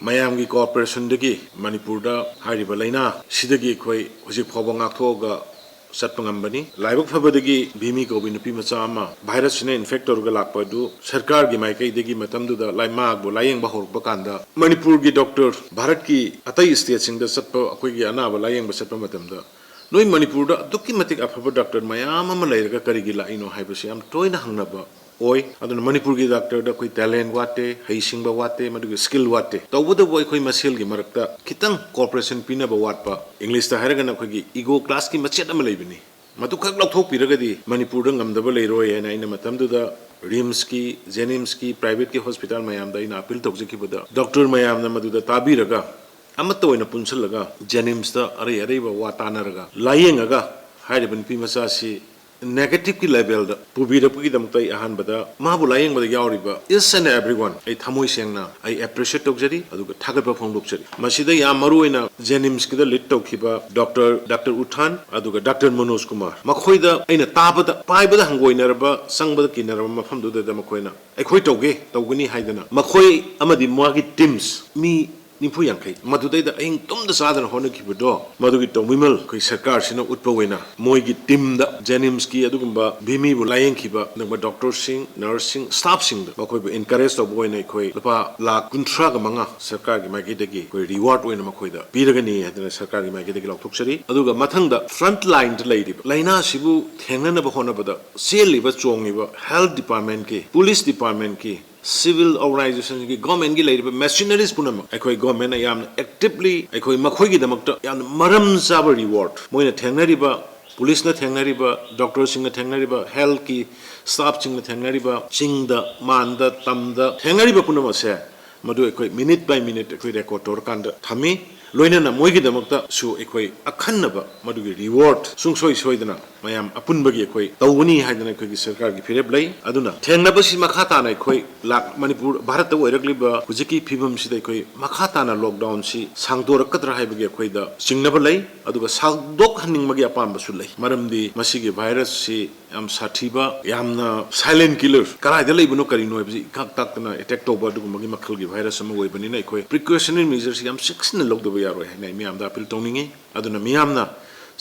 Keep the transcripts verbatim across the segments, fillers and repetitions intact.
ꯃꯌꯥꯝꯒꯤ ꯀꯣꯑꯣꯄꯔꯦꯁꯟꯗꯒꯤ ꯃꯅꯤꯄꯨꯔꯗ ꯍꯥꯏꯔꯤꯕ ꯂꯥꯏꯅꯥ ꯁꯤꯗꯒꯤ ꯑꯩꯈꯣꯏ ꯍꯧꯖꯤꯛ ꯐꯥꯎꯕ ꯉꯥꯛꯊꯣꯛꯑꯒ ꯆꯠꯄ ꯉꯝꯕꯅꯤ꯫ ꯂꯥꯏꯕꯛ ꯐꯕꯗꯒꯤ ꯚꯤꯃꯤ ꯀꯧꯕꯤ ꯅꯨꯄꯤ ꯃꯆꯥ ꯑꯃ ꯚꯥꯏꯔꯁꯁꯤꯅ ꯏꯟꯐꯦꯛ ꯇꯧꯔꯒ ꯂꯥꯛꯄ ꯑꯗꯨ ꯁꯔꯀꯥꯔꯒꯤ ꯃꯥꯏꯀꯩꯗꯒꯤ ꯃꯇꯝꯗꯨꯗ ꯂꯥꯏ-, ꯃꯍꯥꯛꯄꯨ ꯂꯥꯏꯌꯦꯡꯕ ꯍꯧꯔꯛꯄ ꯀꯥꯟꯗ ꯃꯅꯤꯄꯨꯔꯒꯤ ꯗꯣꯛꯇꯔ, ꯚꯥꯔꯠꯀꯤ ꯑꯇꯩ ꯁ꯭ꯇꯦꯠꯁꯤꯡꯗ ꯆꯠꯄ ꯑꯩꯈꯣꯏꯒꯤ ꯑꯅꯥꯕ ꯂꯥꯏꯌꯦꯡꯕ ꯆꯠꯄ ꯃꯇꯝꯗ ꯅꯣꯏ ꯃꯅꯤꯄꯨꯔꯗ ꯑꯗꯨꯛꯀꯤ ꯃꯇꯤꯛ ꯑꯐꯕ ꯗꯣꯛꯇꯔ ꯃꯌꯥꯝ ꯑꯃ ꯂꯩꯔꯒ ꯀꯔꯤꯒꯤ ꯂꯥꯛꯏꯅꯣ ꯍꯥꯏꯕꯁꯤ ꯌꯥꯝ ꯇꯣꯏꯅ ꯍꯪꯅꯕ ꯑꯣꯏ꯫ ꯑꯗꯨꯅ ꯃꯅꯤꯄꯨꯔꯒꯤ ꯗꯣꯛꯇꯔꯗ ꯑꯩꯈꯣꯏ ꯇꯦꯂꯦꯟ ꯋꯥꯠꯇꯦ, ꯍꯩꯁꯤꯡꯕ ꯋꯥꯠꯇꯦ, ꯃꯗꯨꯒꯤ ꯁ꯭ꯀꯤꯜ ꯋꯥꯠꯇꯦ꯫ ꯇꯧꯕꯇꯕꯨ ꯑꯩꯈꯣꯏ ꯃꯁꯦꯜꯒꯤ ꯃꯔꯛꯇ ꯈꯤꯇꯪ ꯀꯣꯑꯣꯄꯔꯦꯁꯟ ꯄꯤꯅꯕ ꯋꯥꯠꯄ, ꯏꯪꯂꯤꯁꯇ ꯍꯥꯏꯔꯒꯅ ꯑꯩꯈꯣꯏꯒꯤ ꯏꯒꯣ ꯀ꯭ꯂꯥꯁꯀꯤ ꯃꯆꯦꯠ ꯑꯃ ꯂꯩꯕꯅꯤ꯫ ꯃꯗꯨꯈꯛ ꯂꯧꯊꯣꯛꯄꯤꯔꯒꯗꯤ ꯃꯅꯤꯄꯨꯔꯗ ꯉꯝꯗꯕ ꯂꯩꯔꯣꯏ ꯍꯥꯏꯅ ꯑꯩꯅ ꯃꯇꯝꯗꯨꯗ ꯔꯤꯝꯁꯀꯤ, ꯖꯦꯅꯤꯝꯁꯀꯤ, ꯄ꯭ꯔꯥꯏꯚꯦꯠꯀꯤ ꯍꯣꯁꯄꯤꯇꯥꯜ ꯃꯌꯥꯝꯗ ꯑꯩꯅ ꯑꯄꯤꯜ ꯇꯧꯖꯈꯤꯕꯗ ꯗꯣꯛꯇꯔ ꯃꯌꯥꯝꯅ ꯃꯗꯨꯗ ꯇꯥꯕꯤꯔꯒ ꯑꯃꯠꯇ ꯑꯣꯏꯅ ꯄꯨꯟꯁꯤꯜꯂꯒ ꯖꯦꯅꯤꯝꯁꯇ ꯑꯔꯩ ꯑꯔꯩꯕ ꯋꯥ ꯇꯥꯅꯔꯒ ꯂꯥꯏꯌꯦꯡꯉꯒ ꯍꯥꯏꯔꯤꯕ ꯅꯨꯄꯤ ꯃꯆꯥꯁꯤ ꯅꯦꯒꯦꯇꯤꯚꯀꯤ ꯂꯦꯚꯦꯜꯗ ꯄꯨꯕꯤꯔꯛꯄꯒꯤꯗꯃꯛꯇ ꯑꯩ ꯑꯍꯥꯟꯕꯗ ꯃꯥꯕꯨ ꯂꯥꯏꯌꯦꯡꯕꯗ ꯌꯥꯎꯔꯤꯕ each and everyone ꯑꯩ ꯊꯃꯣꯏ ꯁꯦꯡꯅ ꯑꯩ ꯑꯦꯄ꯭ꯔꯤꯁꯤꯌꯦꯠ ꯇꯧꯖꯔꯤ, ꯑꯗꯨꯒ ꯊꯥꯒꯠꯄ ꯐꯣꯡꯗꯣꯛꯆꯔꯤ꯫ ꯃꯁꯤꯗ ꯌꯥꯝ ꯃꯔꯨ ꯑꯣꯏꯅ ꯖꯦꯅꯤꯝꯁꯀꯤꯗ ꯂꯤꯗ ꯇꯧꯈꯤꯕ ꯗꯣꯛꯇꯔ, ꯗꯣꯛꯇꯔ ꯎꯊꯥꯟ, ꯑꯗꯨꯒ ꯗꯣꯛꯇꯔ ꯃꯅꯣꯖ ꯀꯨꯃꯥꯔ, ꯃꯈꯣꯏꯗ ꯑꯩꯅ ꯇꯥꯕꯗ ꯄꯥꯏꯕꯗ ꯍꯪꯒꯣꯏꯅꯔꯕ, ꯆꯪꯕꯗ ꯀꯤꯅꯔꯕ ꯃꯐꯝꯗꯨꯗ ꯃꯈꯣꯏꯅ ꯑꯩꯈꯣꯏ ꯇꯧꯒꯦ, ꯇꯧꯒꯅꯤ ꯍꯥꯏꯗꯅ ꯃꯈꯣꯏ ꯑꯃꯗꯤ ꯃꯥꯒꯤ ꯇꯤꯝꯁ ꯃꯤ ꯅꯤꯐꯨ ꯌꯥꯡꯈꯩ ꯃꯗꯨꯗꯩꯗ ꯑꯍꯤꯡ ꯇꯨꯝꯗ ꯆꯥꯗꯅ ꯍꯣꯠꯅꯈꯤꯕꯗꯣ, ꯃꯗꯨꯒꯤ ꯇꯧꯕꯤꯃꯜ ꯑꯩꯈꯣꯏ ꯁꯔꯀꯥꯔꯁꯤꯅ ꯎꯠꯄ ꯑꯣꯏꯅ ꯃꯣꯏꯒꯤ ꯇꯤꯝꯗ ꯖꯦꯅꯤꯝꯁꯀꯤ ꯑꯗꯨꯒꯨꯝꯕ ꯚꯤꯃꯤꯕꯨ ꯂꯥꯌꯦꯡꯈꯤꯕ ꯑꯗꯨꯒꯨꯝꯕ ꯗꯣꯛꯇꯔꯁꯤꯡ, ꯅꯔꯁꯁꯤꯡ, ꯁ꯭ꯇꯥꯐꯁꯤꯡꯗ ꯃꯈꯣꯏꯕꯨ ꯏꯟꯀꯔꯦꯖ ꯇꯧꯕ ꯑꯣꯏꯅ ꯑꯩꯈꯣꯏ ꯂꯨꯄꯥ ꯂꯥꯈ ꯀꯨꯟꯊ꯭ꯔꯥꯒ ꯃꯉꯥ ꯁꯔꯀꯥꯔꯒꯤ ꯃꯥꯏꯀꯩꯗꯒꯤ ꯑꯩꯈꯣꯏ ꯔꯤꯋꯥꯔꯗ ꯑꯣꯏꯅ ꯃꯈꯣꯏꯗ ꯄꯤꯔꯒꯅꯤ ꯍꯥꯏꯗꯅ ꯁꯔꯀꯥꯔꯒꯤ ꯃꯥꯏꯀꯩꯗꯒꯤ ꯂꯥꯎꯊꯣꯛꯆꯔꯤ꯫ ꯑꯗꯨꯒ ꯃꯊꯪꯗ ꯐ꯭ꯔꯟꯠ ꯂꯥꯏꯟꯗ ꯂꯩꯔꯤꯕ ꯂꯥꯏꯅꯥꯁꯤꯕꯨ ꯊꯦꯡꯅꯅꯕ ꯍꯣꯠꯅꯕꯗ ꯆꯦꯜꯂꯤꯕ ꯆꯣꯡꯉꯤꯕ ꯍꯦꯜꯊ ꯗꯤꯄꯥꯔꯠꯃꯦꯟꯠꯀꯤ, ꯄꯨꯂꯤꯁ ꯗꯤꯄꯥꯔꯠꯃꯦꯟꯠꯀꯤ, ꯁꯤꯚꯤꯜ ꯑꯣꯔꯒꯅꯥꯏꯖꯦꯁꯟꯒꯤ, ꯒꯣꯔꯃꯦꯟꯒꯤ ꯂꯩꯔꯤꯕ ꯃꯦꯁꯤꯅꯔꯤꯁ ꯄꯨꯝꯅꯃꯛ ꯑꯩꯈꯣꯏ ꯒꯣꯔꯃꯦꯟꯅ ꯌꯥꯝꯅ ꯑꯦꯛꯇꯤꯚꯂꯤ ꯑꯩꯈꯣꯏ ꯃꯈꯣꯏꯒꯤꯗꯃꯛꯇ ꯌꯥꯝꯅ ꯃꯔꯝ ꯆꯥꯕ ꯔꯤꯋꯥꯔꯗ ꯃꯣꯏꯅ ꯊꯦꯡꯅꯔꯤꯕ, ꯄꯨꯂꯤꯁꯅ ꯊꯦꯡꯅꯔꯤꯕ, ꯗꯣꯛꯇꯔꯁꯤꯡꯅ ꯊꯦꯡꯅꯔꯤꯕ, ꯍꯦꯜꯊꯀꯤ ꯁ꯭ꯇꯥꯐꯁꯤꯡꯅ ꯊꯦꯡꯅꯔꯤꯕ, ꯆꯤꯡꯗ, ꯃꯥꯟꯗ, ꯇꯝꯗ ꯊꯦꯡꯅꯔꯤꯕ ꯄꯨꯝꯅꯃꯛꯁꯦ ꯃꯗꯨ ꯑꯩꯈꯣꯏ ꯃꯤꯅꯤꯠ ꯕꯥꯏ ꯃꯤꯅꯤꯠ ꯑꯩꯈꯣꯏ ꯔꯦꯀꯣꯔꯗ ꯇꯧꯔꯀꯥꯟꯗ ꯊꯝꯃꯤ꯫ ꯂꯣꯏꯅꯅ ꯃꯣꯏꯒꯤꯗꯃꯛꯇꯁꯨ ꯑꯩꯈꯣꯏ ꯑꯈꯟꯅꯕ ꯃꯗꯨꯒꯤ ꯔꯤꯋꯥꯔꯗ ꯁꯨꯡꯁꯣꯏ ꯁꯣꯏꯗꯅ ꯃꯌꯥꯝ ꯑꯄꯨꯟꯕꯒꯤ ꯑꯩꯈꯣꯏ ꯇꯧꯒꯅꯤ ꯍꯥꯏꯗꯅ ꯑꯩꯈꯣꯏꯒꯤ ꯁꯔꯀꯥꯔꯒꯤ ꯐꯤꯔꯦꯞ ꯂꯩ꯫ ꯑꯗꯨꯅ ꯊꯦꯡꯅꯕꯁꯤ ꯃꯈꯥ ꯇꯥꯅ ꯑꯩꯈꯣꯏ ꯂꯥꯛ-, ꯃꯅꯤꯄꯨꯔ, ꯚꯥꯔꯠꯇ ꯑꯣꯏꯔꯛꯂꯤꯕ ꯍꯧꯖꯤꯛꯀꯤ ꯐꯤꯕꯝꯁꯤꯗ ꯑꯩꯈꯣꯏ ꯃꯈꯥ ꯇꯥꯅ ꯂꯣꯛꯗꯥꯎꯟꯁꯤ ꯁꯥꯡꯗꯣꯔꯛꯀꯗ꯭ꯔꯥ ꯍꯥꯏꯕꯒꯤ ꯑꯩꯈꯣꯏꯗ ꯆꯤꯡꯅꯕ ꯂꯩ꯫ ꯑꯗꯨꯒ ꯁꯥꯡꯗꯣꯛꯍꯟꯅꯤꯡꯕꯒꯤ ꯑꯄꯥꯝꯕꯁꯨ ꯂꯩ꯫ ꯃꯔꯝꯗꯤ ꯃꯁꯤꯒꯤ ꯚꯥꯏꯔꯁꯁꯤ ꯌꯥꯝ ꯁꯥꯊꯤꯕ, ꯌꯥꯝꯅ silent killer, ꯀꯗꯥꯏꯗ ꯂꯩꯕꯅꯣ ꯀꯔꯤꯅꯣ ꯍꯥꯏꯕꯁꯤ ꯏꯈꯥꯛ ꯇꯥꯛꯇꯅ attack ꯇꯧꯕ ꯑꯗꯨꯒꯨꯝꯕꯒꯤ ꯃꯈꯜꯒꯤ ꯚꯥꯏꯔꯁ ꯑꯃ ꯑꯣꯏꯕꯅꯤꯅ ꯑꯩꯈꯣꯏ precautionary measures ꯌꯥꯝ ꯆꯦꯛꯁꯤꯟꯅ ꯂꯧꯗꯕ ꯌꯥꯔꯣꯏ ꯍꯥꯏꯅ ꯑꯩ ꯃꯤꯌꯥꯝꯗ appeal ꯇꯧꯅꯤꯡꯉꯤ꯫ ꯑꯗꯨꯅ ꯃꯤꯌꯥꯝꯅ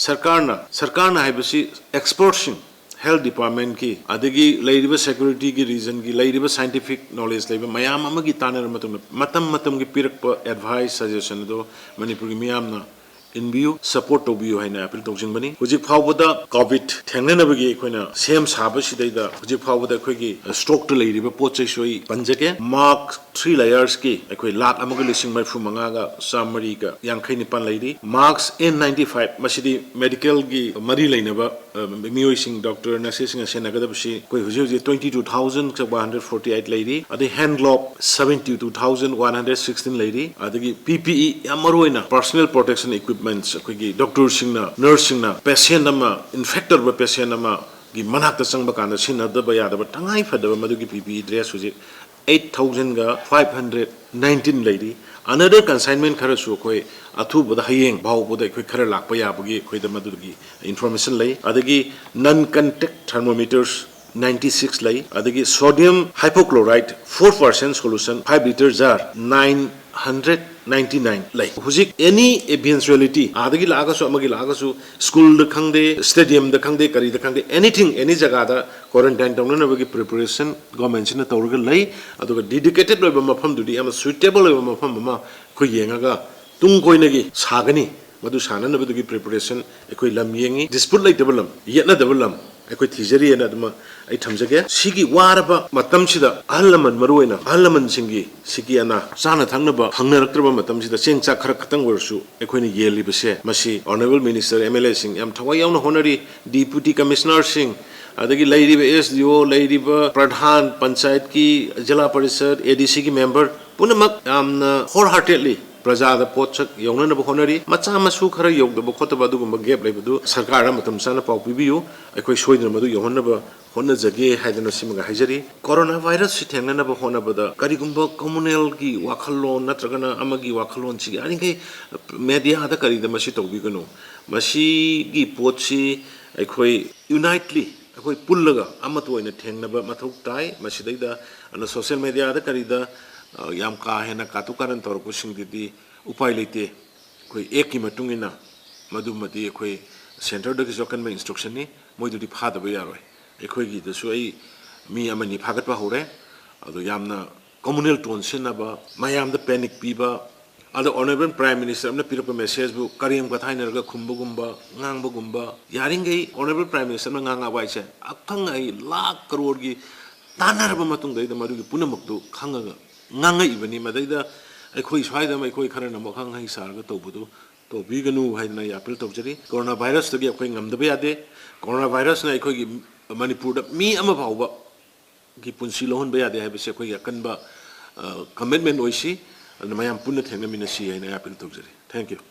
ꯁꯔꯀꯥꯔꯅ, ꯁꯔꯀꯥꯔꯅ ꯍꯥꯏꯕꯁꯤ expertꯁꯤꯡ, health departmentꯀꯤ, ꯑꯗꯒꯤ ꯂꯩꯔꯤꯕ securityꯒꯤ regionꯒꯤ ꯂꯩꯔꯤꯕ scientific knowledge ꯂꯩꯕ ꯃꯌꯥꯝ ꯑꯃꯒꯤ ꯇꯥꯟꯅꯔꯕ ꯃꯇꯨꯡꯗ ꯃꯇꯝ ꯃꯇꯝꯒꯤ ꯄꯤꯔꯛꯄ advice, suggestion ꯑꯗꯨ ꯃꯅꯤꯄꯨꯔꯒꯤ ꯃꯤꯌꯥꯝꯅ ꯏꯟꯕꯤꯌꯨ, support ꯇꯧꯕꯤꯌꯨ ꯍꯥꯏꯅ appeal ꯇꯧꯖꯅꯤꯡꯕꯅꯤ꯫ ꯍꯧꯖꯤꯛ ꯐꯥꯎꯕꯗ COVID ꯊꯦꯡꯅꯅꯕꯒꯤ ꯑꯩꯈꯣꯏꯅ ꯁꯦꯝ ꯁꯥꯕꯁꯤꯗꯩꯗ ꯍꯧꯖꯤꯛ ꯐꯥꯎꯕꯗ ꯑꯩꯈꯣꯏꯒꯤ stockꯇ ꯂꯩꯔꯤꯕ ꯄꯣꯠ ꯆꯩꯁꯨ ꯑꯩ ꯄꯟꯖꯒꯦ꯫ Mask three layersꯀꯤ ꯑꯩꯈꯣꯏ ꯂꯥꯈ ꯑꯃꯒ ꯂꯤꯁꯤꯡ ꯃꯔꯤꯐꯨ ꯃꯉꯥꯒ ꯆꯥꯃꯔꯤꯒ ꯌꯥꯡꯈꯩ ꯅꯤꯄꯥꯟ ꯂꯩꯔꯤ꯫ Mask N ninety five, ꯃꯁꯤꯗꯤ medicalꯒꯤ ꯃꯔꯤ ꯂꯩꯅꯕ, ꯑ, ꯃꯤꯑꯣꯏꯁꯤꯡ, doctor, nurseꯁꯤꯡꯅ ꯁꯤꯖꯤꯟꯅꯒꯗꯕꯁꯤ ꯑꯩꯈꯣꯏ ꯍꯧꯖꯤꯛ ꯍꯧꯖꯤꯛ twenty two thousand one hundred forty eight ꯂꯩꯔꯤ꯫ ꯑꯗꯩ hand glove seventy two thousand one hundred sixteen ꯂꯩꯔꯤ꯫ ꯑꯗꯒꯤ PPE, ꯌꯥꯝ ꯃꯔꯨꯑꯣꯏꯅ personal protection equipments, ꯑꯩꯈꯣꯏꯒꯤ doctorꯁꯤꯡꯅ, nurseꯁꯤꯡꯅ patient ꯑꯃ, infect ꯇꯧꯔꯕ patient ꯑꯃꯒꯤ ꯃꯅꯥꯛꯇ ꯆꯪꯕ ꯀꯥꯟꯗ ꯁꯤꯖꯤꯟꯅꯗꯕ ꯌꯥꯗꯕ ꯇꯉꯥꯏ ꯐꯗꯕ ꯃꯗꯨꯒꯤ PPE dress ꯍꯧꯖꯤꯛ eight thousandꯒ five hundred nineteen ꯂꯩꯔꯤ꯫ Another consignment ꯈꯔꯁꯨ ꯑꯩꯈꯣꯏ ꯑꯊꯨꯕꯗ ꯍꯌꯦꯡ ꯐꯥꯎꯕꯗ ꯑꯩꯈꯣꯏ ꯈꯔ ꯂꯥꯛꯄ ꯌꯥꯕꯒꯤ ꯑꯩꯈꯣꯏꯗ ꯃꯗꯨꯒꯤ information ꯂꯩ꯫ ꯑꯗꯒꯤ non contact thermometers ninety six ꯂꯩ꯫ ꯑꯗꯒꯤ sodium hypochlorite four percent solution five litre jar nine hundred ninety nine ꯂꯩ꯫ ꯍꯧꯖꯤꯛ any eventuality, ꯑꯥꯗꯒꯤ ꯂꯥꯛꯑꯒꯁꯨ ꯑꯃꯒꯤ ꯂꯥꯛꯑꯒꯁꯨ, schoolꯗ ꯈꯪꯗꯦ, stadiumꯗ ꯈꯪꯗꯦ, ꯀꯔꯤꯗ ꯈꯪꯗꯦ, anything, any ꯖꯒꯥꯗ quarantine ꯇꯧꯅꯅꯕꯒꯤ preparation governmentꯁꯤꯅ ꯇꯧꯔꯒ ꯂꯩ꯫ ꯑꯗꯨꯒ dedicated ꯑꯣꯏꯕ ꯃꯐꯝꯗꯨꯗꯤ, ꯌꯥꯝꯅ suitable ꯑꯣꯏꯕ ꯃꯐꯝ ꯑꯃ ꯑꯩꯈꯣꯏ ꯌꯦꯡꯉꯒ ꯇꯨꯡ ꯀꯣꯏꯅꯒꯤ ꯁꯥꯒꯅꯤ꯫ ꯃꯗꯨ ꯁꯥꯟꯅꯅꯕꯗꯨꯒꯤ preparation ꯑꯩꯈꯣꯏ ꯂꯝ ꯌꯦꯡꯉꯤ꯫ Dispute ꯂꯩꯇꯕ ꯂꯝ, ꯌꯦꯠꯅꯗꯕ ꯂꯝ ꯑꯩꯈꯣꯏ ꯊꯤꯖꯔꯤꯑꯅ ꯑꯗꯨꯃ ꯑꯩ ꯊꯝꯖꯒꯦ꯫ ꯁꯤꯒꯤ ꯋꯥꯔꯕ ꯃꯇꯝꯁꯤꯗ ꯑꯍꯜ ꯂꯃꯟ, ꯃꯔꯨꯑꯣꯏꯅ ꯑꯍꯜ ꯂꯃꯟꯁꯤꯡꯒꯤ ꯁꯤꯀꯤ ꯑꯅꯥ, ꯆꯥꯅ ꯊꯛꯅꯕ ꯐꯪꯅꯔꯛꯇ꯭ꯔꯕ ꯃꯇꯝꯁꯤꯗ, ꯆꯦꯡ ꯆꯥꯛ ꯈꯔ ꯈꯛꯇꯪ ꯑꯣꯏꯔꯁꯨ ꯑꯩꯈꯣꯏꯅ ꯌꯦꯜꯂꯤꯕꯁꯦ, ꯃꯁꯤ honourable minister, MLAꯁꯤꯡ ꯌꯥꯝ ꯊꯋꯥꯏ ꯌꯥꯎꯅ ꯍꯣꯠꯅꯔꯤ, deputy commissionerꯁꯤꯡ, ꯑꯗꯒꯤ ꯂꯩꯔꯤꯕ SDO, ꯂꯩꯔꯤꯕ ꯄ꯭ꯔꯙꯥꯟ, ꯄꯟꯆꯥꯌꯠꯀꯤ, ꯖꯤꯂꯥ ꯄꯔꯤꯁꯠ, ADCꯒꯤ member ꯄꯨꯝꯅꯃꯛ ꯌꯥꯝꯅ wholeheartedly ꯄ꯭ꯔꯖꯥꯗ ꯄꯣꯠꯁꯛ ꯌꯧꯅꯅꯕ ꯍꯣꯠꯅꯔꯤ꯫ ꯃꯆꯥ ꯃꯁꯨ ꯈꯔ ꯌꯧꯗꯕ ꯈꯣꯠꯇꯕ ꯑꯗꯨꯒꯨꯝꯕ gap ꯂꯩꯕꯗꯨ ꯁꯔꯀꯥꯔꯗ ꯃꯇꯝ ꯆꯥꯅ ꯄꯥꯎ ꯄꯤꯕꯤꯌꯨ꯫ ꯑꯩꯈꯣꯏ ꯁꯣꯏꯗꯅ ꯃꯗꯨ ꯌꯧꯍꯟꯅꯕ ꯍꯣꯠꯅꯖꯒꯦ ꯍꯥꯏꯗꯅ ꯁꯤꯃꯒ ꯍꯥꯏꯖꯔꯤ꯫ Corona virus ꯁꯤ ꯊꯦꯡꯅꯅꯕ ꯍꯣꯠꯅꯕꯗ ꯀꯔꯤꯒꯨꯝꯕ communal ꯒꯤ ꯋꯥꯈꯜꯂꯣꯟ ꯅꯠꯇ꯭ꯔꯒꯅ ꯑꯃꯒꯤ ꯋꯥꯈꯜꯂꯣꯟꯁꯤ ꯌꯥꯔꯤꯈꯩ media ꯗ ꯀꯔꯤꯗ ꯃꯁꯤ ꯇꯧꯕꯤꯒꯅꯨ꯫ ꯃꯁꯤꯒꯤ ꯄꯣꯠꯁꯤ ꯑꯩꯈꯣꯏ unitely ꯑꯩꯈꯣꯏ ꯄꯨꯜꯂꯒ ꯑꯃꯠꯇ ꯑꯣꯏꯅ ꯊꯦꯡꯅꯕ ꯃꯊꯧ ꯇꯥꯏ꯫ ꯃꯁꯤꯗꯩꯗ ꯑꯗꯨꯅ social media ꯗ ꯀꯔꯤꯗ, ꯑ, ꯌꯥꯝ ꯀꯥ ꯍꯦꯟꯅ ꯀꯥꯇꯨ ꯀꯥꯔꯟ ꯇꯧꯔꯛꯄꯁꯤꯡꯗꯨꯗꯤ ꯎꯄꯥꯏ ꯂꯩꯇꯦ꯫ ꯑꯩꯈꯣꯏ act ꯀꯤ ꯃꯇꯨꯡ ꯏꯟꯅ ꯃꯗꯨꯃꯗꯤ ꯑꯩꯈꯣꯏ centre ꯗꯒꯤꯁꯨ ꯑꯀꯟꯕ instruction ꯅꯤ, ꯃꯣꯏꯗꯨꯗꯤ ꯐꯥꯗꯕ ꯌꯥꯔꯣꯏ꯫ ꯑꯩꯈꯣꯏꯒꯤꯗꯁꯨ ꯑꯩ ꯃꯤ ꯑꯃꯅꯤ ꯐꯥꯒꯠꯄ ꯍꯧꯔꯦ꯫ ꯑꯗꯣ ꯌꯥꯝꯅ communal tone ꯁꯤꯖꯤꯟꯅꯕ, ꯃꯌꯥꯝꯗ panic ꯄꯤꯕ, ꯑꯗꯣ Honourable Prime Minister ꯑꯃꯅ ꯄꯤꯔꯛꯄ message ꯕꯨ ꯀꯔꯦꯝ ꯀꯊꯥꯏꯅꯔꯒ ꯈꯨꯝꯕꯒꯨꯝꯕ, ꯉꯥꯡꯕꯒꯨꯝꯕ, ꯌꯥꯔꯤꯈꯩ Honourable Prime Minister ꯑꯃꯅ ꯉꯥꯡꯉꯛꯑꯕ ꯍꯥꯏꯁꯦ, ꯑꯈꯪ ꯑꯍꯩ ꯂꯥꯈ ꯀꯔꯣꯔꯒꯤ ꯇꯥꯟꯅꯔꯕ ꯃꯇꯨꯡꯗꯩꯗ ꯃꯗꯨꯒꯤ ꯄꯨꯝꯅꯃꯛꯇꯨ ꯈꯪꯉꯒ ꯉꯥꯡꯉꯛꯏꯕꯅꯤ꯫ ꯃꯗꯩꯗ ꯑꯩꯈꯣꯏ ꯁ꯭ꯋꯥꯏꯗ ꯑꯩꯈꯣꯏ ꯈꯔꯅ ꯑꯃꯨꯛ ꯑꯈꯪ ꯑꯍꯩ ꯁꯥꯔꯒ ꯇꯧꯕꯗꯨ ꯇꯧꯕꯤꯒꯅꯨ ꯍꯥꯏꯗꯅ ꯑꯩ appeal ꯇꯧꯖꯔꯤ꯫ Corona virus ꯇꯒꯤ ꯑꯩꯈꯣꯏ ꯉꯝꯗꯕ ꯌꯥꯗꯦ꯫ Corona virus ꯅ ꯑꯩꯈꯣꯏꯒꯤ ꯃꯅꯤꯄꯨꯔꯗ ꯃꯤ ꯑꯃ ꯐꯥꯎꯕ ꯒꯤ ꯄꯨꯟꯁꯤ ꯂꯧꯍꯟꯕ ꯌꯥꯗꯦ ꯍꯥꯏꯕꯁꯤ ꯑꯩꯈꯣꯏꯒꯤ ꯑꯀꯟꯕ, ꯑ, commitment ꯑꯣꯏꯁꯤ꯫ ꯑꯗꯨꯅ ꯃꯌꯥꯝ ꯄꯨꯟꯅ ꯊꯦꯡꯅꯃꯤꯟꯅꯁꯤ ꯍꯥꯏꯅ ꯑꯩ appeal ꯇꯧꯖꯔꯤ꯫ Thank you꯫